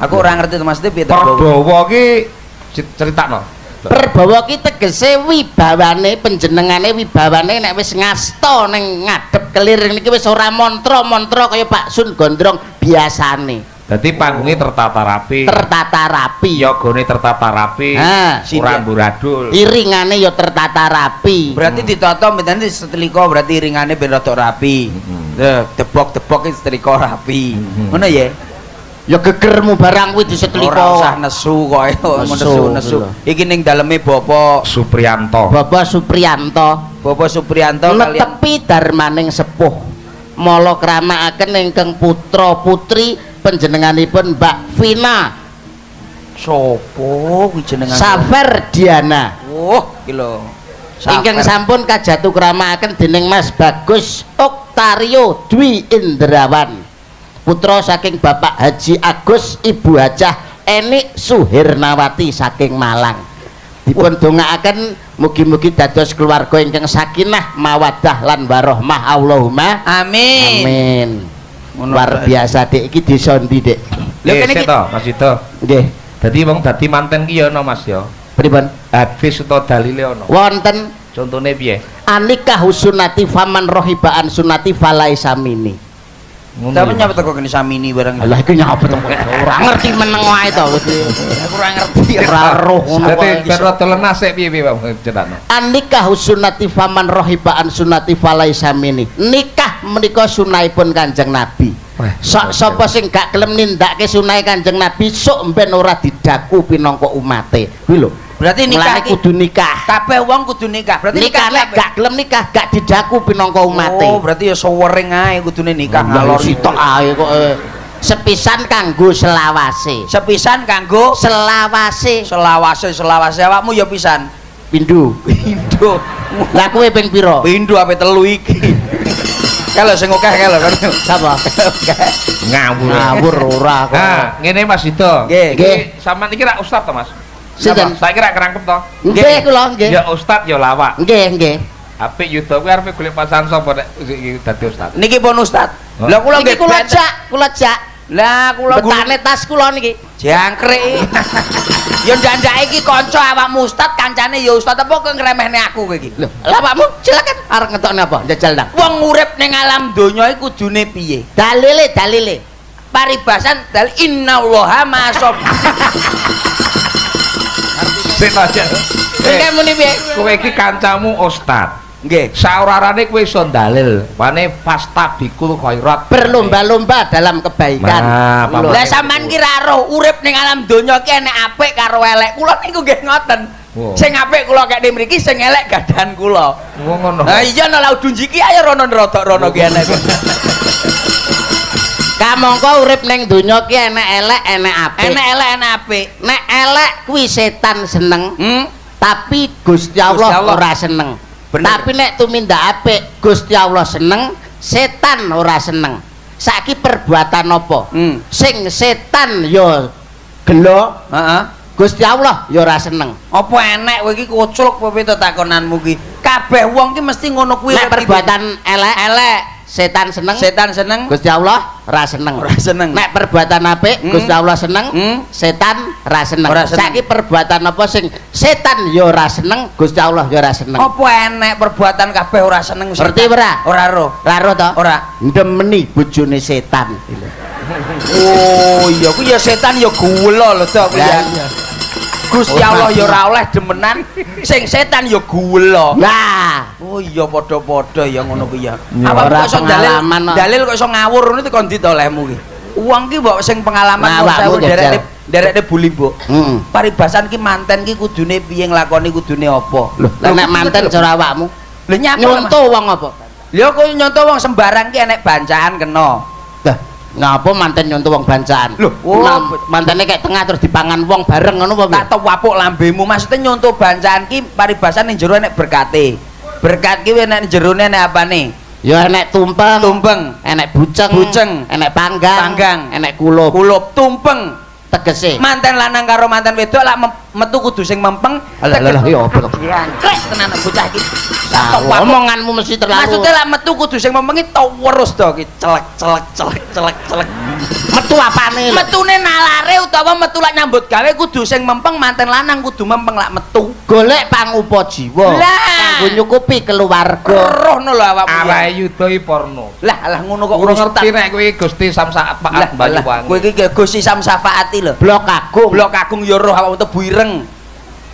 Aku ora ngerti to maksudnya piye to. Perbawa ki critakno. Perbawa ki tegese wibawane panjenengane, wibawane nek wis ngasta ning ngadep kelir niki wis ora mantra-mantra kaya Pak Sun Gondrong biasane. Dadi panggungnya tertata rapi. Tertata rapi. Yogone tertata rapi. Ha. Ora amburadul. Iringane ya tertata rapi. Berarti ditata menten disetrika, berarti iringane ben rada rapi. Debok-debok iki setrika rapi. Ngono ya? Ya gegermu barang kuwi disetrika. Ora usah nesu kok, Nesu, nesu-nesu. lho. Iki ning daleme Bapak Supriyanto. Bapak Supriyanto. Bapak Supriyanto kalian netepi darmaning sepuh. Mala kramakaken ingkang putra putri panjenenganipun Mbak Vina sopo kuwi jenengane? Saferdiana. Oh, iki lho. Ingkang sampun kajatu kramakaken dening Mas Bagus Oktario Dwi Indrawan, putra saking Bapak Haji Agus, Ibu Hajah Enik Suhirnawati saking Malang. Dipun dongaaken mugi-mugi dados keluarga ingkang sakinah mawaddah lan warohmah, Allahumma Amin. amin. Ngono Luar tok. biasa, Dik. Iki desa ndi, Dik? Lho, kene sik iki to, Mas Yuda. Nggih. Dadi wong dadi manten ki ya ana, Mas, ya. Pripun? Hadis utawa dalile ana. Wonten. Contone piye? An-nikahu sunnati faman raghiba an sunnati falaisa minni. Ngono Tapi ya, nyapa teko kene samini barang. Lah iku nyapa to? Ora ngerti, meneng wae to. Aku ora ngerti. Ora roh ngono Dadi kok. ben rada lenas sik, piye piye, Pak, ceritano. An-nikahu sunnati faman raghiba an sunnati falaisa minni. Nikah menika sunahipun Kanjeng Nabi. Wah, Sok sapa sing gak gelem nindakake sunahe Kanjeng Nabi sok mben ora didaku pinangka umate. Kuwi lho. Berarti nikah Mulane iki kudu nikah. Kabeh wong kudu nikah. Berarti Nikah nek kabeh. gak gelem nikah gak didaku pinangka umate. Oh, berarti ya sewering ae kudune nikah ngalor ngalor sitok ae kok. Sepisan kanggo selawase. Sepisan kanggo Selawase. Selawase, selawase awakmu ya pisan. Pindho. Pindho. Lah kowe ping pira? Pindho ape telu iki. Kalau sing akeh kae lho kan. Sapa? Ngawur. Ngawur ora kok. Nah, ngene, Mas Yuda. Nggih. Nggih. Iki sampean iki rak ustad to, Mas? Sinten? Saya kira kerangkep to. Nggih kula nggih. Ya ustad ya lawak. Nggih, nggih. Apik Yuda kuwi arepe golek pasangan sapa nek iki dadi ustad? Niki pun ustad. Oh. Lah kula Niki nggih kula benten. jak, kula jak. Lah kula Betane tas kula niki. Jangkrik. Ya ndak iki kanca awakmu ustad, kancane ya ustad, apa kok ngremehne aku kowe iki? Lho, lah awakmu silakan arep ngetokne apa? Njajal ndang. Wong urip ning alam donya iki kudune piye? Dalile, dalile. Paribasan dal innallaha ma'asab. Sik to, Cek. Engke muni piye? Kowe iki kancamu ustad. Nggih. Saurarane kowe iso ndalil, pane fastabikul khairat. Berlomba-lomba dalam kebaikan. Nah, Lho. Lah sampean ki ra roh urip ning alam donya ki enek apik karo elek. Kula niku nggih ngoten. Wow. Sing apik kula kekne mriki, sing elek gadahan kula. Wong ngono. Lah iya no lau dunjiki ayo rono rodok rono ki enek. Kamangka urip ning donya ki enek elek, enek apik. Enek elek, enek apik. Nek elek kuwi setan seneng, tapi Gusti Allah, Gusti Allah. ora seneng. Bener. Tapi nek tumindak apik, Gusti Allah seneng, setan ora seneng. Saiki perbuatan apa? Sing setan ya gelo, Gusti Allah ya ora seneng. Apa enek kowe iki koclok apa piye to takonanmu ki? Kabeh wong ki mesti ngono kuwi. Nek perbuatan elek, elek, setan seneng, setan seneng, Gusti Allah ora seneng. Ora seneng. Nek perbuatan apik, Gusti Allah seneng, setan ora seneng. Ora seneng. Saiki perbuatan apa sing setan ya ora seneng, Gusti Allah ya ora seneng? Apa enek perbuatan kabeh ora seneng setan? Ngerti ora? Ora roh. Ora roh to? Ora. Ndemeni bojone setan. Oh iya kuwi ya setan ya gula lho to kuwi ya. Lah iya. Gusti Allah ya ora oleh demenan, sing setan ya gula. Lah, Oh iya padha-padha ya ngono kuwi ya. Ya. Awakmu Ora kok iso dalil pengalaman kok. Dalil kok iso ngawur ngono tekan ndi to olehmu ki? Wong ki mbok sing pengalaman Nah, nuwun awakmu sewu jajal. nderekne nderekne buli, Mbok. Paribasan ki manten ki kudune piye, nglakoni kudune apa? Lho, lah nek manten cara awakmu Lho nyapa? nyonto wong apa? Lha kok nyonto wong sembarang ki enek bancaan kena. Lah, ngapa manten nyonto wong bancaan? Lho, oh, Mantene kayak tengah terus dipangan wong bareng ngono apa piye? Tak tewapuk lambemu, maksudnya nyonto bancaan ki paribasan ning jero enek berkate. Berkat ki enek jerone enek apane? Ya enek tumpeng, Tumpeng, enek buceng, Buceng. Enek panggang, Panggang. Enek kulup. Kulup, tumpeng. Tegese. Manten lanang karo manten wedok lak metu kudu sing mempeng. Alah alah ya apa to? Jangkrik tenan bocah iki. Lah, Tewapuk. omonganmu mesti terlalu. Maksudnya lak metu kudu sing mempeng iki terus to ki celek celek celek celek celek. Metu apane lho? Metune nalare gawe utawa metu lak nyambut gawe kudu sing mempeng, manten lanang kudu mempeng lak metu. Golek pangupa jiwa. Lah. Kanggo nyukupi keluarga. Rohno lho awakmu. ya. Arahe yuda iki porno. Lah lah ngono kok Ora urus ngerti nek kowe Gusti Samsaat Lah Paat lah Banyuwangi. kowe iki Gusti Samsafaati lho. Blok Agung. Blok Agung ya roh awakmu tebu ireng.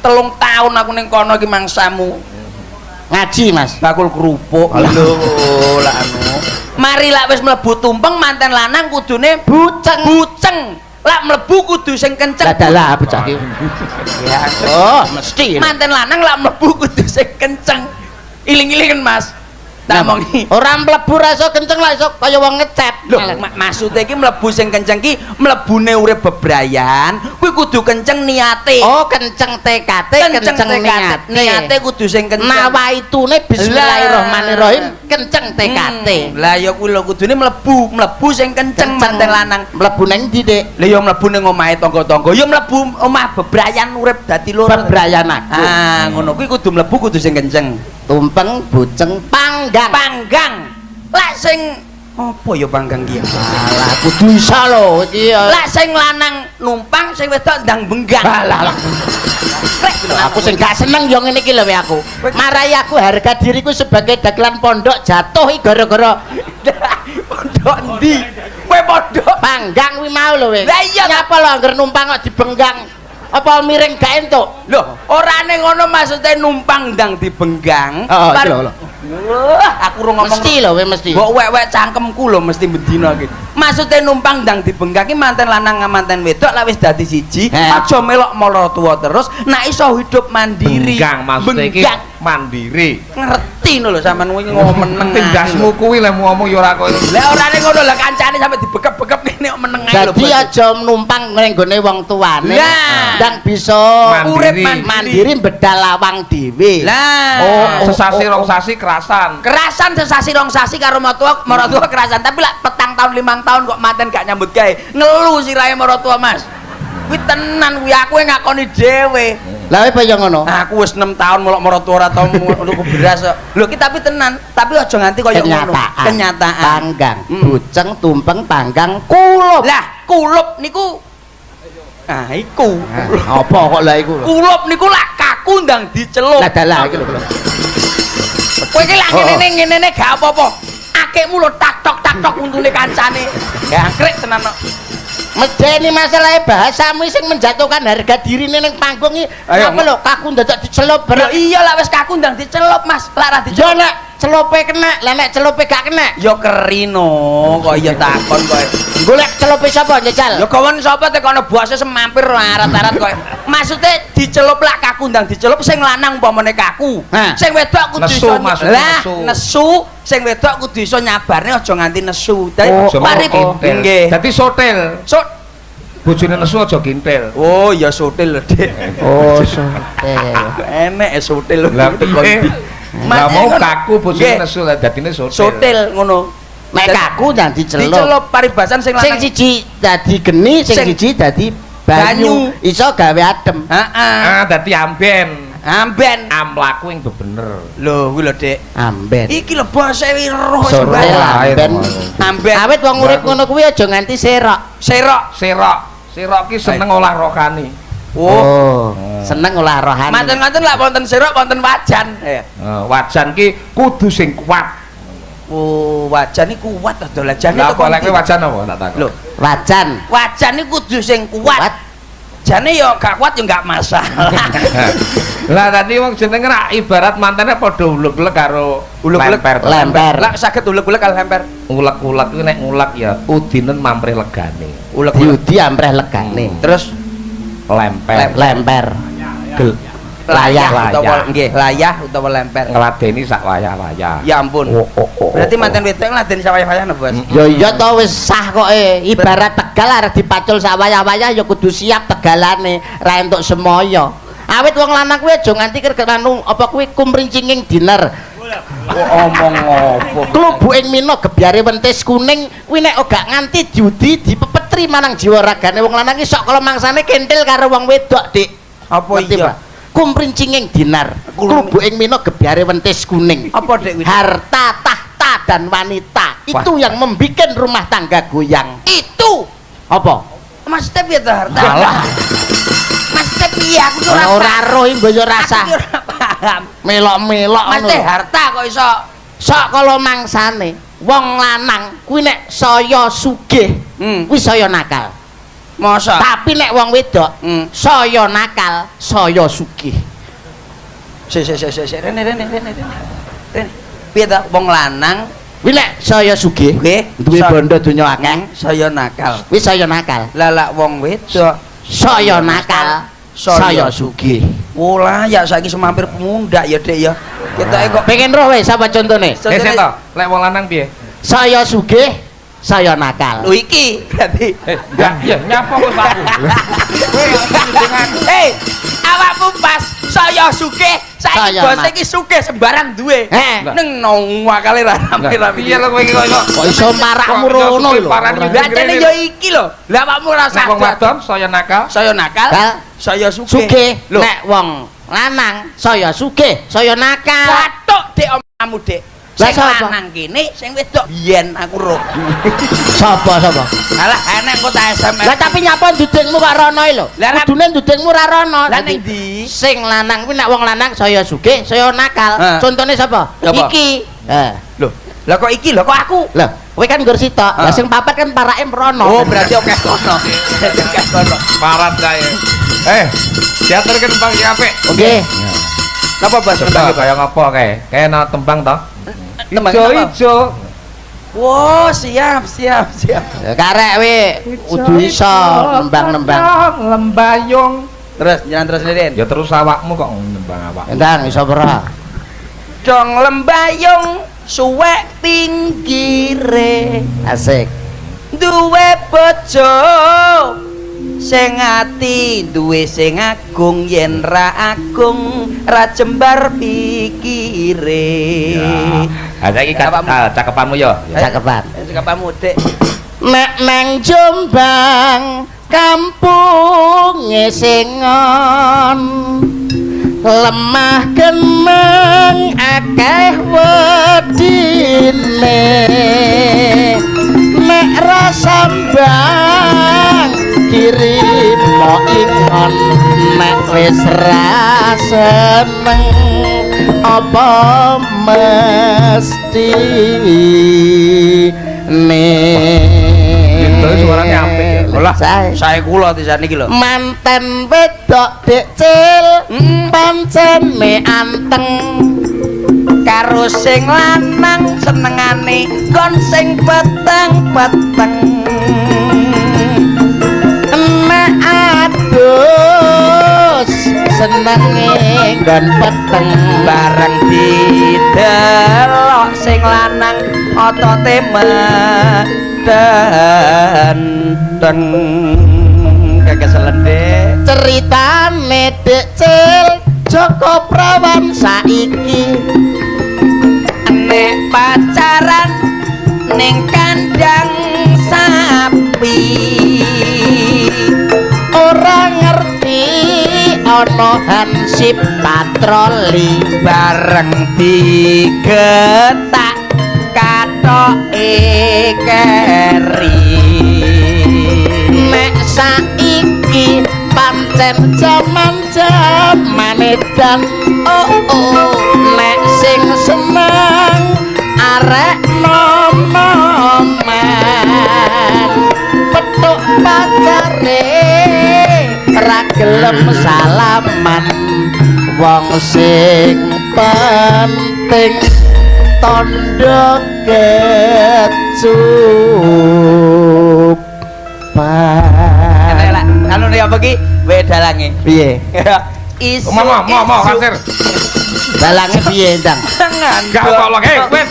3 tahun aku ning kono iki mangsamu. Ngaji, Mas. Bakul kerupuk lho lah anu. Mari lak wis mlebu tumpeng manten lanang kudune Buceng. buceng. Lak mlebu kudu sing kenceng. Lah dalah bocah iki. Ya. Oh, mesti. Manten lanang lak mlebu kudu sing kenceng. Iling-ilingan Mas. Tak Napa? omongi. Ora mlebu ra iso kenceng lah iso kaya wong ngecep. Lho, maksude iki mlebu sing kenceng ki mlebune urip bebrayan, kuwi kudu kenceng niate. Oh, kenceng TKT, kenceng tekad, niate. niate kudu sing kenceng. Nawaitune bismillahirrahmanirrahim, kenceng TKT. Lah ya kuwi lho kudune mlebu, mlebu sing kenceng manten lanang. Mlebu nang ndi, Dik? Lah ya mlebu ning omahe tangga-tangga, ya mlebu omah bebrayan urip dadi loro. Bebrayan aku. Ah, ngono kuwi kudu mlebu kudu sing kenceng. Tumpeng, buceng, panggang. Panggang. Lah sing apa ya panggang ki? Alah, kudu iso lho iki ya. Lah sing lanang numpang, sing wedok ndang benggang. Alah, lah. Rek, Aku sing gak seneng yo ngene iki lho we aku. Marai aku harga diriku sebagai dagelan pondok jatuh iki gara-gara pondok endi? Kowe pondok. panggang kuwi mau lho we. Lah iya, Nyapa lho angger numpang kok dibenggang. Apa miring gak entuk? Loh, orane ngono maksudnya numpang ndang dibenggang. Oh, iki lho, lho. Wah, aku ora ngomong. Mesti lho we mesti. Mbok wek-wek cangkemku lho mesti bendina iki. Maksudnya numpang ndang dibenggang ki manten lanang manten wedok lak wis dadi siji, aja melok maratuwa terus, nek iso hidup mandiri. Benggang maksudnya iki Benggang. mandiri. Ngerti lho sampean kuwi ngomeneng. Tindasmu kuwi lek ngomong ya ora koyo. Lah orane ngono lah kancane sampe dibekep-bekep ngene kok meneng ae lho. Dadi aja numpang ning gone wong tuane. Lah. Ndang bisa urip Mandiri. mandiri bedal lawang dhewe. Lah. Oh, Sesasi rong sasi kerasan. Kerasan sesasi rong sasi karo maratuwa, maratuwa kerasan, tapi lak 4 tahun 5 tahun kok manten gak nyambut gawe. Ngelu sirahe maratuwa, Mas. Kuwi tenan kuwi aku ngakoni dhewe. Lah apa ya ngono? Aku wis 6 tahun melok maratuwa ora tau tuku beras kok. Lho ki tapi tenan, tapi aja nganti kaya ngono. Kenyataan. Kenyataan. Panggang, buceng, tumpeng, panggang, kulup. Lah, kulup niku ah iku. Apa kok lah iku? Kulup niku lak kaku ndang dicelup. Lah dalah iki lho. Kowe iki lak ngene ngene gak apa-apa. Akikmu lho tak tok tak tok untune kancane. Gangkrek tenan kok. Medeni masalahe bahasamu sing menjatuhkan harga dirine ning panggung iki. Ayo, Apa lho kaku dadak dicelup Lho bareng. iya lak wis kaku ndang dicelup, Mas. Lak ra Ya dicelup. nek celupe kena, lah nek celupe gak kena. Ya kerino kok ya takon kowe. Golek celupe sapa njajal? Ya kawan sapa tekono buase semampir arat-arat kowe. Maksude dicelup lak kaku ndang dicelup sing lanang umpamane kaku. Hah. Sing wedok kudu Nesu, iso maksudnya lah nesu. nesu, sing wedok kudu iso nyabarne aja nganti nesu. Dadi Aja mari kintil. nggih. Dadi sotel. So Bojone nesu aja kintil. Oh ya sotil lho, Dik. Oh, sotel. Enek sotil lho. Lah piye? Lah mau kaku bojone Nggih. nesu lah dadine sotel. Sotil ngono. Nek kaku ndang dicelup. Dicelup paribasan sing Sing lanang. siji dadi geni, sing Sing- siji dadi banyu. Iso gawe adem. Heeh. Ah dadi amben. Amben. Amlaku ing bebener. Lho kuwi lho, Dik. Amben. Iki lho bose roh Sotel sembarang. amben. Amben. Awit wong urip ngono kuwi aja nganti serok. Serok. Serok. Serok ki seneng olah rohani. Oh. Seneng olah rohani. Manten-manten lak wonten serok wonten wajan. Ya. Wajan ki kudu sing kuat. Oh, wajan iki kuat to lajane Lah apa lek kowe wajan apa tak takon. Lho, Wajan. wajan iki kudu sing kuat. Jane ya gak kuat ya gak masalah. Lah tadi wong jenenge rak ibarat mantene padha ulek-ulek karo Ulek-ulek. lemper. Lemper. Lah saged ulek-ulek kal lemper. Ulek-ulek kuwi nek ngulek ya udinen mamrih legane. Ulek-ulek. Diudi amreh legane. Terus Lemper. Lemper. Gel. layah utawa Layah. nggih, layah utawa lemper. Ngladeni sak wayah-wayah. Ya ampun. Oh, oh, oh, Berarti oh. manten wedok ngladeni sawayah-wayah no, Bos. Ya iya to wis sah kok e. Ibarat Tegal arep dipacul sak wayah-wayah ya kudu siap tegalane, ra entuk semoyo. Awit wong lanang kuwi aja nganti kerganu apa kuwi kumrincinging diner. Kok omong opo? Klubuking mina gebyare wentis kuning kuwi nek gak nganti diudi dipepetri marang jiwa ragane wong lanang iki sok kala mangsane kentil karo wong wedok, Dik. Apa Ngerti, iya? Pak? Kumrincinging dinar. Klubuking mina gebyare wentis kuning. Apa Dik? Harta, tahta dan wanita itu yang membikin rumah tangga goyang. Itu Apa? Maksudnya piye to harta? Alah. Maksudnya piye aku ki ora Ora roh iki mbok yo Aku rasa ki ora paham. melok-melok ngono. Maksudnya harta kok iso Sok kala mangsane wong lanang kuwi nek saya sugih kuwi saya nakal. Masa? Tapi nek wong wedok saya nakal, saya sugih. Sik sik sik sik sik rene rene rene rene. Rene. Piye ta wong lanang Kuwi nek saya sugih, nggih duwe bondo donya akeh, saya nakal. kuwi saya nakal. Lah lak wong wedok Saya nakal, saya sugih. Wah, ya saiki semampir mundak ya, Dik ya. Ketoke kok Pengen roh wis sapa contone? Eh sik to, lek wong lanang piye? Saya sugih, saya nakal. Lho iki berarti. Eh, enggak, ya nyapa kok aku. Kowe dengan Hei, awakmu pas saya sugih, saiki Saya bos nak- iki sugih sembarang duwe. Eh, Neng nong wakale rame-rame. Piye lho kowe iki kok iso? kok iso marakmu Kok iso rono sugih lho. parani Lah jane ya iki lho. Lah awakmu ora Nek wong sadar. wadon saya nakal, Saya nakal, Kal. saya sugih. Sugih, Lho, nek wong lanang saya sugih, saya nakal. watuk Dik omamu, Dik. Lah, Sing sapa? lanang kene, sing wedok biyen aku roh. Sapa sapa? Alah enek kok tak SMS. Lah tapi nyapa ndudingmu kok rono iki lho? Lah, Kudune ndudingmu ora rono. Lah Dadi, ning ndi? Sing lanang kuwi nek wong lanang saya sugih, saya nakal. Heh. Contone sapa? Sapa? Iki. Heh. Lho, lah kok iki lho kok aku? Lah, kowe kan nggur sitok. Lah Heh. sing papat kan parake mrono. Oh, berarti oke kono. Berarti oke kono. parat kae. Eh, diaturke tembang sing apik. Oke. Napa Bos Coba tembang? kaya ngopo kae? Kae ana tembang to? Tembang Ijo apa? ijo. Wow, siap, siap, siap. Ya, karek we kudu iso nembang-nembang. Lembayung. Terus jangan terus Lin. Ya terus awakmu kok nembang awak. Endang iso ora? Dong lembayung suwek pinggire Asik. duwe bojo sing ati duwe sing agung yen ra agung ra jembar pikire. Ha saiki Awakmu. cakepanmu yo. Cakepan. Sekapamu, Dik. Nek neng Jombang kampunge singon lemah geneng akeh wedine nek ra sambang kirimo ingon nek wis ra seneng apa mesti ne. Itu suaranya apik ya. Olah. Sae. Saya kula disan iki lho. Manten wedok dekcil pancene anteng Karo sing lanang senengane kon sing peteng-peteng. Nek adus senenge nggon peteng Bareng didelok sing lanang otote medenteng. Kekeselen, Dik. Ceritane dekcil Joko Prawan saiki Nek pacaran ning kandang sapi ora ngerti ana hansip patroli bareng digetak katoke keri. Nek saiki pancen jaman-jaman edan oh oh nek sing seneng arek nom-noman petuk pacare ra gelem salaman wong sing penting tondo kecupan. Enak lah, anu nih apa ki? We dalange. Piye? Isu. Mau mau mau mau kasir. Dalange piye, Ndang? Gak tolong, eh wes.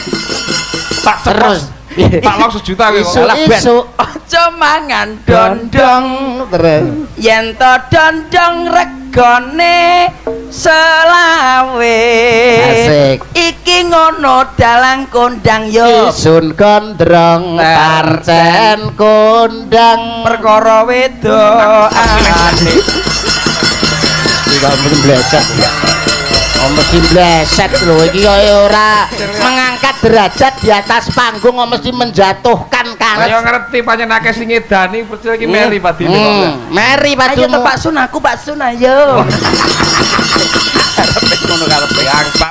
Tak Terus tak long sejuta kowe. Isu Alah, ben. isu Aja mangan dondong terus. Yen to dondong regane selawe. Asik. Iki ngono dalang kondang yo. Isun gondrong pancen kondang Perkara wedokane. Iki kok mesti bleset. Oh mesti bleset lho iki kaya ora mengangkat derajat di atas panggung kok mesti menjatuhkan karir. Ayo ngerti pancen akeh sing ngedani, percaya iki meri padine kok. Meri Ayo to padumu. Pak Sun, aku Pak Sun, ayo.